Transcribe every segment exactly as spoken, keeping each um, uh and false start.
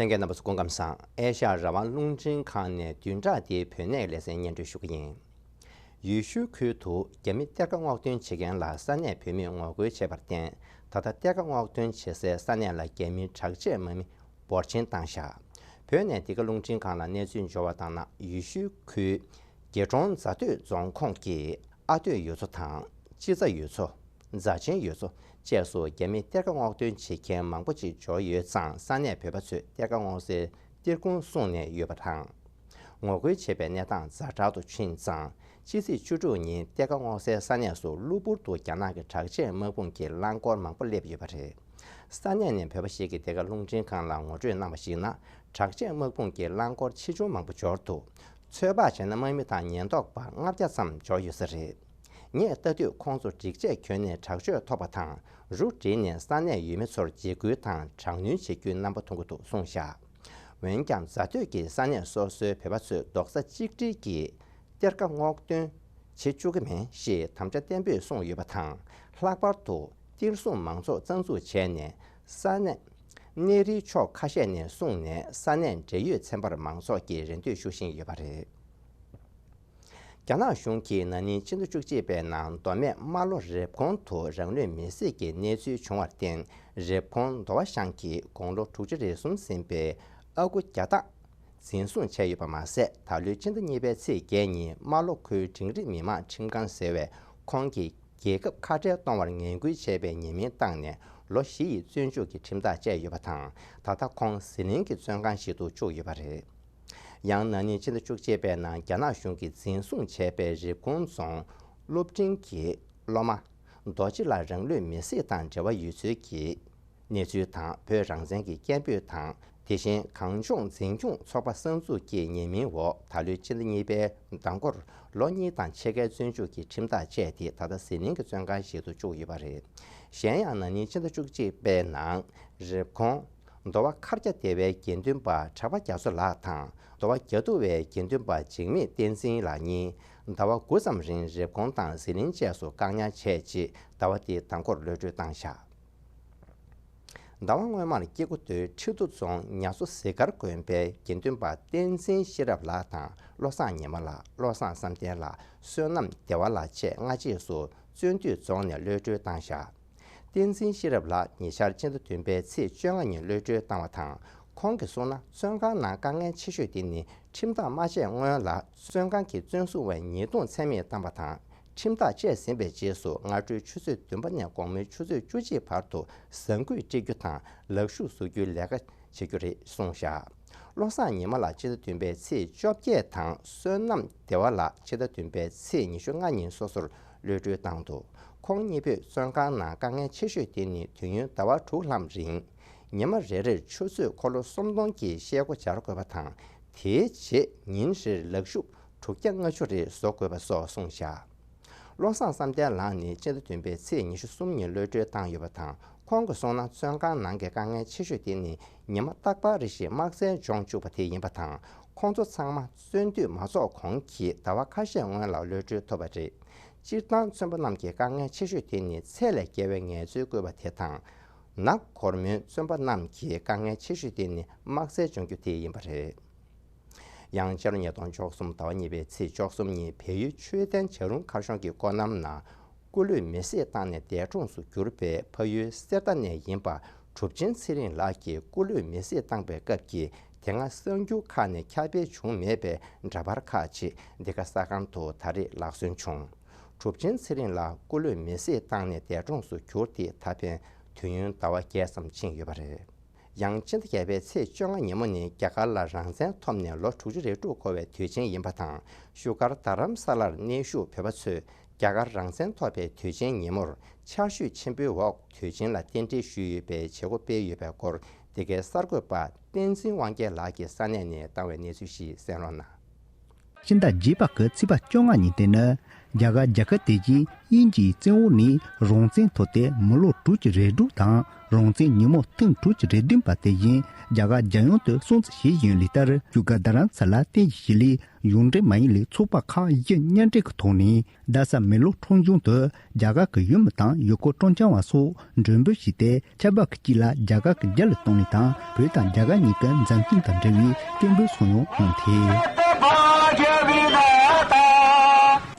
ལྷན་རྒྱས་རྣམ་པ་ཚོ་སྐུ་ཁམས་བཟང་། ཨེ་ཤ་ཡ་རང་དབང་རླུང་འཕྲིན་ཁང་ནས་བདུན་ཕྲག་འདིའི་བོད་གནས་ལེ་ཚན་སྙན་སྒྲོན་ཞུ་གི་ཡིན། ཡུལ་ཤུལ་ཁུལ་དུ་རྒྱ་མི་གཏེར་ཁ་སྔོག་འདོན་བྱེད་མཁན་ལ་ས་གནས་བོད་མིས་ངོ་རྒོལ་བྱས་པར་བརྟེན། ད་ལྟ་གཏེར་ཁ་སྔོག་འདོན་བྱེད་སའི་ས་གནས་ལ་རྒྱ་མིའི་དྲག་ཆས་དམག་མི་འབོར་ཆེན་བཏང་བཞག་བོད་ནས་འདི་ག་རླུང་འཕྲིན་ཁང་ལ་གནས་ཚུལ་འབྱོར་བ་ལྟར་ན། ཡུལ་ཤུལ་ཁུལ་དགེ་གྲོང་རྫ་སྟོད་རྫོང་ཁོངས་ཀྱི་ཨ་སྟོད་ཡུལ་ཚོ་དང་། སྤྱི་རྫ་ཡུལ་ཚོ། རྫ་ཆེན་ཡུལ་ཚོ་བཅས་སུ་རྒྱ་མིས་གཏེར་ཁ་སྔོག་འདོན་བྱེད་མཁན་མང་པོ་ཅིག་འབྱོར་ཡོད་ཙང་། ས་གནས་བོད་པ་ཚོས་གཏེར་ཁ་སྔོག་སའི་གཏེར་ཁུང་བསྲུངས་ནས་ཡོད་པ་དང་། ངོ་རྒོལ་བྱེད་པའི་གནས་སྟངས་ཛ་དྲག་ཏུ་ཕྱིན་ཙང་། ཕྱི་ཚེས་བཅུ་དྲུག་ཉིན་གཏེར་ཁ་སྔོག་སའི་ས་གནས་སུ་གློ་བུར་དུ་རྒྱ་ནག་གི་དྲག་ཆས་དམག་དཔུང་གི་རླངས་འཁོར་མང་པོ་སླེབས་ཡོད་པ་རེད། ས་གནས་ནས་བོད་པ་ཞིག་གིས་འདི་ག་རླུང་འཕྲིན་ཁང་ལ་ངོ་སྤྲོད་གནང་བ་ཞིག་ན། དྲག་ཆས་དམག་དཔུང་གི་རླངས་འཁོར་ཆེ་ཆུང་མང་པོ་འབྱོར་འདུག་ཚོད་དཔག་བྱས་ན་དམག་མི་དང་ཉེན་རྟོག་པ་ལྔ་བརྒྱ་ཙམ་འབྱོར་ཡོད་ས་རེད། ངས་ལྟ་དུས་ཁོང་ཚོ་སྒྲིག་ཆས་གྱོན་ནས་དྲག་སྤྱོད་ཐོབ་པ་དང་། རུ་བསྒྲིགས་ནས་ས་གནས་ཡུལ་མི་ཚོར་འཇིགས་སྐུལ་དང་དྲག་གནོན་བྱེད་རྒྱུའི་རྣམ་པ་མཐོང་གི་འདུག་གསུངས་བཞག་འོན་ཀྱང་། རྫ་སྟོད་ཀྱི་ས་གནས་སོ་སོའི་བོད་པ་ཚོས་རྡོག་རྩ་གཅིག་སྒྲིལ་གྱིས་གཏེར་ཁ་སྔོག་འདོན་བྱེད་བཅུག་གི་མིན་ཞེས་དམ་བཅའ་བརྟན་པོས་བསྲུངས་ཡོད་པ་དང་། ལྷག་པར་དུ་གཏེར་སྲུང་མང་ཚོགས་རྩ་འཛུགས་བྱས་ནས། ས་གནས་གནས་རིའི་ཕྱོགས་ཁ་ཤས་ནས་བསྲུངས་ནས། ས་གནས་འབྲེལ་ཡོད་ཚན་པར་མང་ཚོགས་ཀྱིས་རེ་འདུན་ཞུ་བཞིན་ཡོད་པ་རེད། རྒྱ་ནག་གཞུང་གིས་ན་ནིང་ཕྱི་ཟླ་བཅུ་གཅིག་པའི་ནང་མདོ་སྨད་རྨ་ལྷོ་རེབ་གོང་དུ་རང་ལུས་མེར་སྲེག་གི་གནས་ཚུལ་བྱུང་བར་བརྟེན། རེབ་གོང་མདོ་བ་ཤང་གི་དགུང་ལོ་དྲུག་ཅུ་རེ་གསུམ་ཟིན་པའི་ཨ་ཁུ་རྒྱ་སྟག་འཛིན་བཟུང་བྱས་ཡོད་པ་མ་ཟད། ད་ལོའི་ཕྱི་ཟླ་གཉིས་པའི་ཚེས་བརྒྱད་ཉིན་རྨ་ལྷོ་ཁུལ་འབྲིང་རིམ་མི་དམངས་ཁྲིམས་ཁང་ཟེར་བས་ཁོང་གིས་རྒྱལ་ཁབ་ཁ་བྲལ་གཏོང་བར་ངན་སྐུལ་བྱས་པའི་ཉེས་མིང་བཏང་ནས་ལོ་བཞི་ཡི་བཙོན་འཇུག་གི་ཁྲིམས་ཐག་བཅད་ཡོད་པ་དང་། ད་ལྟ་ཁོང་ཟི་ལིང་གི་བཙོན་ཁང་ཞིག་ཏུ་བཅུག་ཡོད་པ་རེད། ཡང་ན་ནིང་ཕྱི་ཟླ་བཅུ་གཅིག་པའི་ནང་རྒྱ་ནག་གཞུང་གིས་འཛིན་བཟུང་བྱས་པའི་རེབ་གོང་རྫོང་སློབ་འབྲིང་གི་སློབ་མ་རྡོ་རྗེ་ལགས་རང་ལུས་མེར་སྲེག་དང་འབྲེལ་བ་ཡོད་ཚུལ་གྱི་གནས་ཚུལ་དང་། བོད་རང་བཙན་གྱི་སྐད་འབོད་དང་། དེ་བཞིན་གངས་ལྗོངས་འཛིན་སྐྱོང་ཚོགས་པ་གསར་འཛུགས་ཀྱི་ཉེས་མིང་འོག་ད་ལོའི་ཕྱི་ཟླ་གཉིས་པའི་ཟླ་འགོར་ལོ་གཉིས་དང་ཕྱེད་ཀའི་བཙོན་འཇུག་གི་ཁྲིམས་ཐག་བཅད་དེ། ད་ལྟ་ཟི་ལིང་གི་བཙོན་ཁང་ཞིག་ཏུ་བཅུག་ཡོད་པ་རེད། གཞན་ཡང་ན་ནིང་ཕྱི་ཟླ་བཅུ་གཅིག་པའི་ནང་རེབ་གོང་མདོ་བ་མཁར་རྒྱ་སྡེ་བའི་དགེ་འདུན་པ་གྲགས་པ་རྒྱ་མཚོ་ལགས་དང་། མདོ་བ་རྒྱ་འདུ་བའི་དགེ་འདུན་པ་འཇིགས་མེད་བསྟན་འཛིན་ལགས་གཉིས་ཟླ་བ་དགུ་ཙམ་རིང་རེབ་གོང་དང་ཟི་ལིང་བཅས་སུ་བཀག་ཉར་བྱས་རྗེས། ཟླ་བ་འདིའི་ཟླ་འགོར་གློད་གྲོལ་བཏང་བཞག་ཟླ་བ་སྔོན་མར་སྐྱེ་རྒུ་མདོའི་ཁྲི་ཏུ་རྫོང་ཉ་མཚོ་གཟིག་དཀར་དགོན་པའི་དགེ་འདུན་པ་བསྟན་འཛིན་ཤེས་རབ་ལགས་དང་། བློ་བཟང་ཉི་མ་ལགས། བློ་བཟང་བསམ་གཏན་ལགས། བསོད་ནམས་བདེ་བ་ལགས་བཅས་སྔ་རྗེས་སུ་བཙོན་འདུས་རྫོང་ནས་གློད་གྲོལ་བཏང་བཞག་བསྟན་འཛིན་ཤེས་རབ་ལགས་ཉེ་ཆར་ཕྱི་ཟླ་བདུན་པའི་ཚེས་བཅོ་ལྔ་ཉིན་གློད་གྲོལ་བཏང་བ་དང་། ཁོང་གིས་གསུངས་ན། བཙོན་ཁང་ནང་དཀའ་ངལ་ཆེ་ཤོས་དེ་ནི། ཁྲིམས་ཐག་མ་བཅད་སྔོན་ལ་བཙོན་ཁང་གི་བཙོན་ཟུར་བས་ཉེས་རྡུང་ཚད་མེད་བཏང་བ་དང་། ཁྲིམས་ཐག་བཅད་ཟིན་པའི་རྗེས་སུ་སྔ་དྲོའི་ཆུ་ཚོད་བདུན་པ་ནས་དགོང་མོའི་ཆུ་ཚོད་བཅུ་གཅིག་བར་དུ་ཟ་འགུལ་སྤྲད་རྒྱུ་དང་། ལག་ཤུབས་བཟོ་རྒྱུའི་ལས་ཀ་བྱེད་རྒྱུ་རེད་གསུངས་བཞག་བློ་བཟང་ཉི་མ་ལགས་ཕྱི་ཟླ་བདུན་པའི་ཚེས་བཅོ་བརྒྱད་དང་། བསོད་ནམས་བདེ་བ་ལགས་ཕྱི་ཟླ་བདུན་པའི་ཚེས་ཉི་ཤུ་ལྔ་ཉིན་སོ་སོར་གློད་གྲོལ་བཏང་འདུག་ཁོང་གཉིས་པོས་བཙོན་ཁང་ནང་དཀའ་ངལ་ཆེ་ཤོས་དེ་ནི། དུས་ཡུན་ཟླ་བ་དྲུག་ལྷག་རིང་ཉི་མ་རེ་རེར་ཆུ་ཚོད་འཁོར་ལོ་སུམ་སྟོང་གི་ཤེལ་སྒོ་སྦྱར་དགོས་པ་དང་། དེའི་རྗེས་ཉིན་རེར་ལག་ཤུབས་དྲུག་བརྒྱ་ལྔ་བཅུ་རེ་བཟོ་དགོས་པ་སོགས་གསུངས་བཞག་བློ་བཟང་བསམ་གཏན་ལགས་ནི་ཕྱི་ཟླ་བདུན་པའི་ཚེས་ཉི་ཤུ་གསུམ་ཉིན་གློད་གྲོལ་བཏང་ཡོད་པ་དང་། ཁོང་གིས་གསུངས་ན། བཙོན་ཁང་ནང་གི་དཀའ་ངལ་ཆེ་ཤོས་དེ་ནི། ཉི་མ་རྟག་པར་རེ་བཞིན་དམར་རྫས་མྱོང་བཅུག་པ་དེ་ཡིན་པ་དང་། ཁོང་ཚོ་ཚང་མ་བཙོན་འདུས་མ་རྫོགས་གོང་གི་ཟླ་བ་ཁ་ཤས་སྔོན་ལ་གློད་གྲོལ་ཐོབ་པ་རེད། སྤྱིར་བཏང་བཙོན་པ་རྣམས་ཀྱི་དཀའ་ངལ་ཆེ་ཤོས་དེ་ནི། ཚད་ལས་བརྒལ་བའི་ངལ་རྩོལ་བཀོལ་བ་དེ་དང་། ནག་གོར་མོའི་བཙོན་པ་རྣམས་ཀྱི་དཀའ་ངལ་ཆེ་ཤོས་དེ་ནི། དམར་རྫས་མྱོང་རྒྱུ་དེ་ཡིན་པ་རེད། ཡང་སྤྱི་ལོ་ཉིས་སྟོང་བཅུ་གསུམ་ཟླ་བ་གཉིས་པའི་ཚེས་བཅུ་གསུམ་ཉིན་བལ་ཡུལ་ཆོས་ལྡན་བྱ་རུང་མཁར་གཞུང་གི་སྐོར་གནམ་ནང་སྐུ་ལུས་མེར་སྲེག་བཏང་ནས་འདས་གྲོངས་སུ་གྱུར་པའི་ཕ་ཡུལ་གསེར་རྟ་ནས་ཡིན་པ། གྲུབ་ཆེན་ཚེ་རིང་ལགས་ཀྱིས་སྐུ་ལུས་མེར་སྲེག་བཏང་པའི་སྐབས་ཀྱི་དེ་སྔ་གསར་འགྱུར་ཁག་ནས་ཁྱབ་སྤེལ་བྱུང་མེད་པའི་འདྲ་པར་ཁག་ཅིག་འདི་ག་གསར་ཁང་དུ་ད་རེས་ལག་སོན་བྱུང་། གྲུབ་ཆེན་ཚེ་རིང་ལགས་སྐུ་ལུས་མེར་སྲེག་བཏང་ནས་འདས་གྲོངས་སུ་གྱུར་ཏེ་ད་ཕན་དུས་ཡུན་ཟླ་བ་བརྒྱད་ཙམ་ཕྱིན་ཡོད་པ་རེད། ཡང་ཕྱི་ཟླ་བརྒྱད་པའི་ཚེས་བཅོ་ལྔ་ཉིན་མོ་ནི་རྒྱ་གར་ལ་རང་བཙན་ཐོབ་ནས་ལོ་དྲུག་ཅུ་རེ་དྲུག་འཁོར་བའི་དུས་ཆེན་ཡིན་པ་དང་། བཞུགས་སྒར་རྡ་རམ་ས་ལར་གནས་བཞུགས་བོད་པ་ཚོས་རྒྱ་གར་རང་བཙན་ཐོབ་པའི་དུས་ཆེན་ཉིན་མོར་ཆར་ཞུད་ཆེན་པོའི་འོག་དུས་ཆེན་ལ་རྟེན་འབྲེལ་ཞུས་ཡོད་པའི་བྱེད་སྒོ་སྤེལ་ཡོད་པའི་སྐོར་འདི་གའི་གསར་འགོད་པ་བསྟན་འཛིན་དབང་རྒྱལ་ལགས་ཀྱིས་ས་གནས་ནས་བཏང་བའི་གནས་ཚུལ་ཞིག་གསན་རོགས་གནང་། སྤྱི་ཟླ་བརྒྱད་པ་གི་ཚེས་པ་བཅོ་ལྔ་ཉིན་དེ་ནི་ རྒྱ་གར་རྒྱལ་ཁབ་དེ་བཞིན་དབྱིན་ཇིའི་བཙན་འོག་ནས་རང་བཙན་ཐོབ་སྟེ་མི་ལོ་དྲུག་ཅུ་རེ་དྲུག་དང་རང་བཙན་ཉིན་མོ་ཐེངས་དྲུག་ཅུ་རེ་བདུན་པ་དེ་བཞིན་རྒྱ་གར་རྒྱལ་ཡོངས་དུ་སྲུང་བརྩི་བྱེད་བཞིན་ཡོད་ལུགས་ལྟར། བཞུགས་སྒར་རྡ་རམ་ས་ལ་རྟེན་གཞི་ལས་གཞུང་འབྲེལ་མ་ཡིན་པའི་ཚོགས་པ་ཁག་བཞི་མཉམ་འབྲེལ་གྱི་ཐོག་ནས། རྡ་ས་མེག་ལོར་ཁྲོམ་གཞུང་དུ་རྒྱ་གར་གྱི་ཡུལ་མི་དང་ཡུལ་སྐོར་སྤྲོ་འཆམ་བ་སོགས་མགྲོན་འབོད་བྱས་ཏེ། ཆར་པ་གི་དཀྱིལ་ལ་རྒྱ་གར་གྱི་རྒྱལ་ལ་གཏོང་ལེན་དང་བོད་དང་རྒྱ་གར་གཉིས་ཀྱི་མཛའ་མཐུན་དང་འབྲེལ་བའི་སྐད་འབོད་གསུང་ཡང་གནང་ཐལ།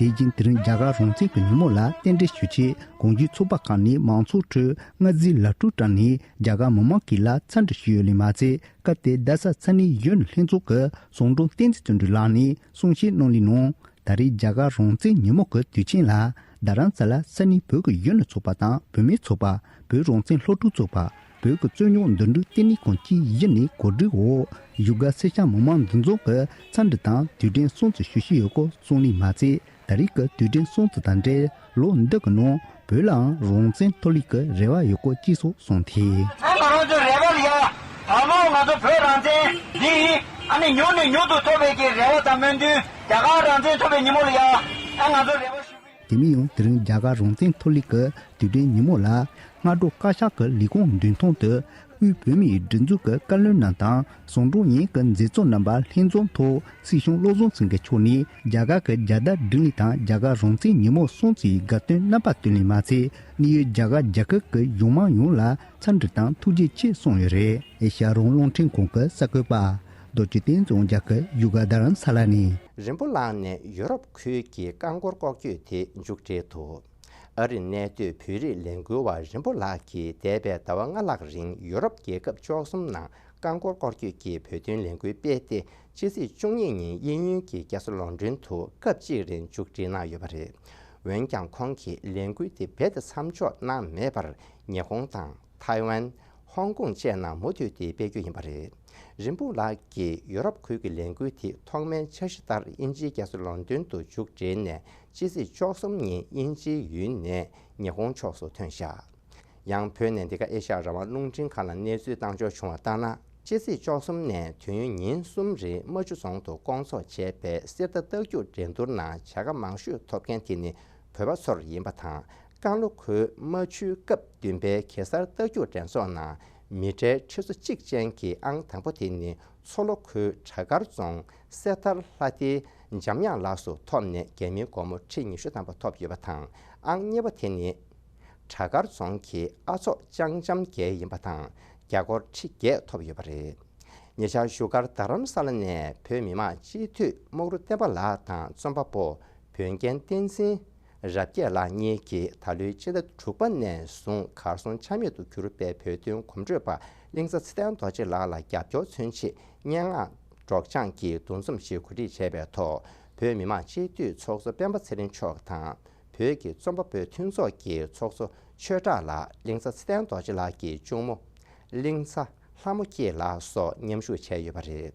དེ་བཞིན་དེ་རིང་རྒྱ་གར་རང་བཙན་གྱི་ཉིན་མོ་ལ་རྟེན་འབྲེལ་ཞུ་ཆེད་གོང་ཞུས་ཚོགས་པ་ཁག་ནས་མང་ཚོགས་ཁྲོད་མངའ་གསོལ་ལག་འཁྲུ་བཀྲམ་ནས་རྒྱ་གར་མི་མང་གི་ལ་འཚམས་འདྲི་ཞུས་ཡོད་ལུགས་མ་ཚད། སྐབས་དེར་རྡ་ས་ས་གནས་གཞོན་ནུ་ལྷན་ཚོགས་ཀྱི་ཟུང་དྲུང་བསྟན་འཛིན་བརྩོན་འགྲུས་ལགས་ནས་གསུང་བཤད་གནང་ལུགས་ནང་། ད་རེས་རྒྱ་གར་རང་བཙན་ཉིན་མོ་གི་དུས་ཆེན་ལ་རྡ་རམ་ས་ལ་ས་གནས་བོད་ཀྱི་གཞོན་ནུ་ཚོགས་པ་དང་བུད་མེད་ཚོགས་པ། བོད་རང་བཙན་སློབ་ཕྲུག་ཚོགས་པ། བོད་ཀྱི་རྩོད་རྙོག་འདུམ་འགྲིག་ལྟེ་གནས་ཁང་བཅས་བཞི་ནས་གོ་སྒྲིག་འོག་བཞུགས་སྒར་སེར་སྐྱ་མི་མང་འདུ་འཛོམས་ཀྱིས་འཚམས་འདྲི་དང་དུས་དྲན་སྲུང་བརྩི་ཞུ་བཞིན་ཡོད་སྐོར་གསུངས་ལུགས་མ་ཚད། ད་རེས་ཀྱི་དུས་དྲན་སྲུང་བརྩི་དང་འབྲེལ། ལོ་འདི་གི་ནང་བོད་ལའང་རང་བཙན་ཐོབ་ལུགས་ཀྱི་རེ་བ་ཡོད་སྐོར་བཅས་སོགས་གསུངས་ཐལ། ང་རང་ཚོའི་རེ་བ་ལ་ཡ། ད་ལོ་ང་ཚོ་བོད་རང་བཙན་འདི་ཡིན། ཨ་ནི་མྱུར་ནས་མྱུར་དུ་ཐོབ་པའི་གི་རེ་བ་དང་སྨོན་འདུན། རྒྱ་གར་རང་བཙན་ཐོབ་པའི་ཉིན་མོ་ལ་ཡ། ཨ་ང་ཚོ་རེ་བ་ཞུ་གི་ཡིན། དེ་མིན་ཡང་དེ་རིང་རྒྱ་གར་རང་བཙན་ཐོབ་ལུགས་ཀྱི་དུས་དྲན་ཉིན་མོ་ལ། སྔ་དྲོ་བཀའ་ཤག་གི་ལས་ཁུངས་མདུན་ཐང་དུ། དབུས་བོད་མིའི་སྒྲིག་འཛུགས་ཀྱི་བཀའ་བློན་རྣམས་དང་ཟུང་དྲུང་ཡན་གྱི་མཛད་གཙོ་རྣམ་པ་ལྷན་འཛོམས་ཐོག་སྲིད་སྐྱོང་བློ་བཟང་སེང་གེ་མཆོག་ནས་རྒྱ་གར་གྱི་རྒྱལ་དར་སྒྲེང་ལུགས་དང་རྒྱ་གར་རང་བཙན་ཉིན་མོ་སྲུང་བརྩིའི་དགའ་སྟོན་རྣམ་པ་སྟོན་ལུགས་མ་ཚད། གནས་ཡུལ་རྒྱ་གར་རྒྱལ་ཁབ་ཀྱི་གཞུང་མང་ཡོངས་ལ་འཚམས་འདྲི་དང་ཐུགས་རྗེ་ཆེ་གསུངས་ཡོད་རེད། ཨེ་ཤ་ཡ་རང་དབང་རླུང་འཕྲིན་ཁང་གི་གསར་འགོད་པ་རྡོ་རྗེ་བསྟན་འཛིན་དབང་རྒྱལ་གྱིས་བཞུགས་སྒར་རྡ་རམ་ས་ལ་ནས། རིན་པོ་ལགས་ནས་ཡུ་རོབ་ཁུལ་གྱི་རྐང་འཁོར་ལྐོག་གྱོད་དེ་མཇུག་སྒྲིལ་འདུག་ཨ་རིར་གནས་སྡོད་བོད་རིགས་ལས་འགུལ་བ་རིན་པོ་ལགས་ཀྱིས་འདས་པའི་ཟླ་བ་ལྔ་ལྷག་རིང་ཡུ་རོབ་རྒྱལ་ཁབ་བཅུ་གསུམ་ནང་རྐང་འཁོར་སྐོར་སྐྱོད་ཀྱི་བོད་དོན་ལས་འགུལ་སྤེལ་ཏེ། ཕྱི་ཚེས་བཅུ་གཉིས་ཉིན་གཡས་གཡོན་གྱི་རྒྱལ་ས་ལོན་ཌོན་དུ་སྐབས་གཅིག་རིང་མཇུག་སྒྲིལ་གནང་ཡོད་པ་རེད། འོན་ཀྱང་ཁོང་གིས་ལས་འགུལ་དེ་རྦད་དེ་མཚམས་འཇོག་གནང་མེད་པར། ཉི་ཧོང་དང་ཐའེ་ཝན། ཧོང་ཀོང་བཅས་ནང་མུ་མཐུད་དེ་སྤེལ་རྒྱུ་ཡིན་པ་རེད། རིན་པོ་ལགས་ཀྱིས་ཡུ་རོབ་ཁུལ་གྱི་ལས་འགུལ་དེ་ཐོག་མའི་འཆར་གཞི་ལྟར་དབྱིན་ཇིའི་རྒྱལ་ས་ལོན་ཌོན་དུ་མཇུག་སྒྲིལ་ནས། ཕྱི་ཚེས་བཅུ་གསུམ་ཉིན་དབྱིན་ཇིའི་ཡུལ་ནས་ཉི་ཧོང་ཕྱོགས་སུ་ཐོན་བཞག་ཡང་བོད་ནས་འདི་ག་ཨེ་ཤ་ཡ་རང་དབང་རླུང་འཕྲིན་ཁང་ལ་གནས་ཚུལ་བཏང་འབྱོར་བྱུང་བ་ལྟར་ན། ཕྱི་ཚེས་བཅུ་གསུམ་ནས་དུས་ཡུན་ཉིན་གསུམ་རིང་རྨ་ཆུ་རྫོང་དུ་སྐོང་ཚོགས་བྱས་པའི་གསེར་རྟ་རྟ་རྒྱུག་འགྲན་བསྡུར་ནང་བྱ་དགའ་མང་ཤོས་ཐོབ་མཁན་དེ་ནི་བོད་པ་ཚོར་ཡིན་པ་དང་། རྐང་ལོ་ཁུལ་རྨ་ཆུའི་སྐབས་བདུན་པའི་གེ་སར་རྟ་རྒྱུག་འགྲན་ཚོགས་ནང་མི་གྲལ་ཁྲི་ཚོ་གཅིག་ཅན་གྱི་ཨང་དང་པོ་དེ་ནི་མཚོ་ལྷོ་ཁུལ་བྲག་དཀར་རྫོང་སེ་ཐར་ལྷ་སྡེའི་འཇམ་དབྱངས་ལགས་སུ་ཐོབ་ནས་རྒྱ་མིའི་སྒོར་མོ་ཁྲི་ཉི་ཤུ་ཐམ་པ་ཐོབ་ཡོད་པ་དང་། ཨང་གཉིས་པ་དེ་ནི་བྲག་དཀར་རྫོང་གི་ཨ་ཚོགས་ལྕང་འཇམ་རྒྱལ་ཡིན་པ་དང་། རྒྱ་སྒོར་ཁྲི་བརྒྱད་ཐོབ་ཡོད་པ་རེད། ཉེ་ཆར་བཞུགས་སྒར་རྡ་རམ་ས་ལ་ནས་བོད་མི་མང་སྤྱི་འཐུས་རྨོག་རུ་བསྟན་པ་ལགས་དང་རྩོམ་པ་པོ་བོན་རྒན་བསྟན་འཛིན་རབ་རྒྱས་ལགས་གཉིས་ཀྱིས་ད་ལོའི་སྤྱི་ཟླ་དྲུག་པ་ནས་བཟུང་གར་སོང་ཆ་མེད་དུ་གྱུར་པའི་བོད་དོན་གོམ་བགྲོད་པ་གླིང་ཚ་ཚེ་བརྟན་རྡོ་རྗེ་ལགས་ལ་རྒྱབ་སྐྱོར་མཚོན་ཆེད་སྙན་ངག་སྒྲོག་སྦྱང་གི་འདུ་འཛོམས་ཤིག་གོ་སྒྲིག་བྱས་པའི་ཐོག་བོད་མི་མང་སྤྱི་འཐུས་ཚོགས་གཙོ་སྤེན་པ་ཚེ་རིང་མཆོག་དང་། བོད་ཀྱི་རྩོམ་པ་པོའི་མཐུན་ཚོགས་ཀྱི་ཚོགས་གཙོ་ཆོས་གྲགས་ལགས་གླིང་ཚ་ཚེ་བརྟན་རྡོ་རྗེ་ལགས་ཀྱི་གཅུང་མོ་གླིང་ཚ་ལྷ་མོ་སྐྱིད་ལགས་སོགས་མཉམ་ཞུགས་བྱས་ཡོད་པ་རེད།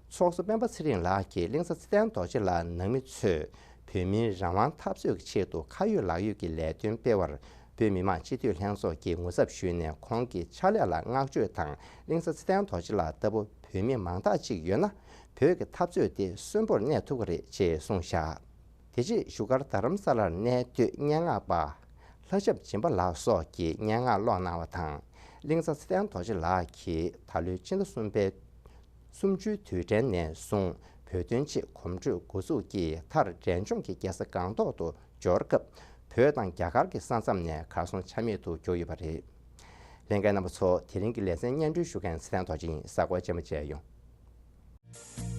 ཚོགས་གཙོ་སྤེན་པ་ཚེ་རིང་ལགས་ཀྱིས་གླིང་ཚ་ཚེ་བརྟན་རྡོ་རྗེ་ལགས་ནང་མི་ཚོས་བོད་མིའི་རང་དབང་འཐབ་རྩོད་ཀྱི་ཆེད་དུ་ཁ་ཡོད་ལག་ཡོད་ཀྱི་ལས་དོན་སྤེལ་བར་བོད་མི་མང་སྤྱི་འཐུས་ལྷན་ཚོགས་ཀྱིས་ངོ་ཚབ་ཞུས་ནས་ཁོང་གི་ཕྱག་ལས་ལ་བསྔགས་བརྗོད་དང་། གླིང་ཚ་ཚེ་བརྟན་རྡོ་རྗེ་ལགས་ལྟ་བུ་བོད་མི་མང་དག་ཅིག་ཡོད་ན་བོད་ཀྱི་འཐབ་རྩོད་དེ་གསོན་པོར་གནས་ཐུབ་ཀྱི་རེད་ཅེས་གསུངས་བཞག་དེ་རྗེས་བཞུགས་སྒར་རྡ་རམ་ས་ལར་གནས་སྡོད་སྙན་ངག་པ་ལྷ་ཞབས་སྦྱིན་པ་ལགས་སོགས་ཀྱིས་སྙན་ངག་ཀློག་གནང་བ་དང་། གླིང་ཚ་ཚེ་བརྟན་རྡོ་རྗེ་ལགས་ཀྱིས་ད་ལོའི་ཕྱི་ཟླ་གསུམ་པའི་གསུམ་བཅུའི་དུས་དྲན་ནས་བཟུང་བོད་དོན་ཆེད་གོམ་བགྲོད་འགོ་འཛུགས་ཀྱིས་མཐར་འབྲས་ལྗོངས་ཀྱི་རྒྱལ་ས་སྒང་ཏོག་ཏུ་འབྱོར་སྐབས་བོད་དང་རྒྱ་གར་གྱི་ས་མཚམས་ནས་གར་སོང་ཆ་མེད་དུ་གྱུར་ཡོད་པ་རེད། ལྷན་རྒྱས་རྣམ་པ་ཚོ། དེ་རིང་གི་ལེ་ཚན་སྙན་སྒྲོན་ཞུ་མཁན་ཚེ་བརྟན་རྡོ་རྗེ་ཡིན། གཟའ་འཁོར་ཆེན་པོ་བཅས་ཡོང་།